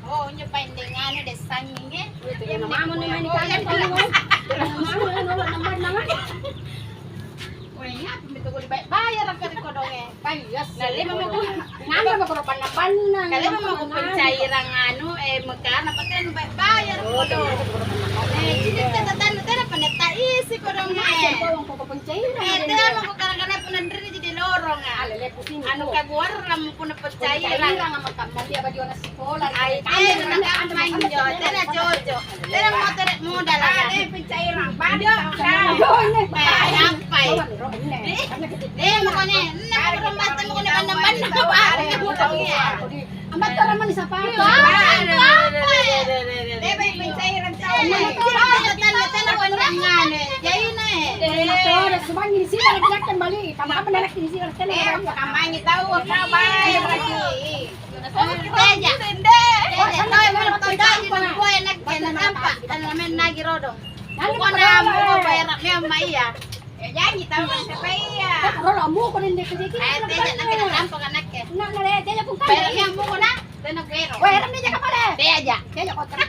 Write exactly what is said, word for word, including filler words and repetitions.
Oh, injo paeng deng anu deng sangnging, eh. Iya, iya, mamo nih, mani kalian, kalau mau. Mamo, mamo, mamo, mamo. Weh, ngapa mintu kodi bayara ka ri kodonge? Kan iya, na lima mako. Ngapa mako panna-panna? Kalian mako panna-panna. Pencairang anu, eh, mekana pakai bayara kodong. Eh, jadi tena, tena, tena panna taisi kodonge. Macam kau, kau pencairang. Eh, tena mako kadang-kadang punna rinni jadi lorong, ah. Anu kabuarrang punna pencairang. Pencairang sama kamu dia baju anak sekolah. Ai, tena kamma injo, tena cocok. Tena motere modal, ah. Tena pencairang. Baju. Eh, apa, eh? Deh, deh, pokoknya, enam rumah temu kena bandang-bandang, apa? Ambat orang manis apa? Apa, apa, eh? Deh, baik pencairang, cowok. Tena, tena, tena, tena, jaina, eh. Tena, tena, subangi di sini, lagi jalan balik. Kamu apa, anak di sini, tena, eh, apa? Kamu tahu, apa, baik, berarti. Teja. Teja, tau memang tau janji nampa nakke, nampa. Kan namanya nagi rodong. Pokokna muko bayara memang iya. Ya janji tau kan siapa iya. Rolo muko dende kejeki. Eh, teja, nakke nampa kan nakke. Nah, nah, teja pun kan. Bayara memang muko na, tena kuero. Weh, ramai jaga pale. Teja. Teja kontrak.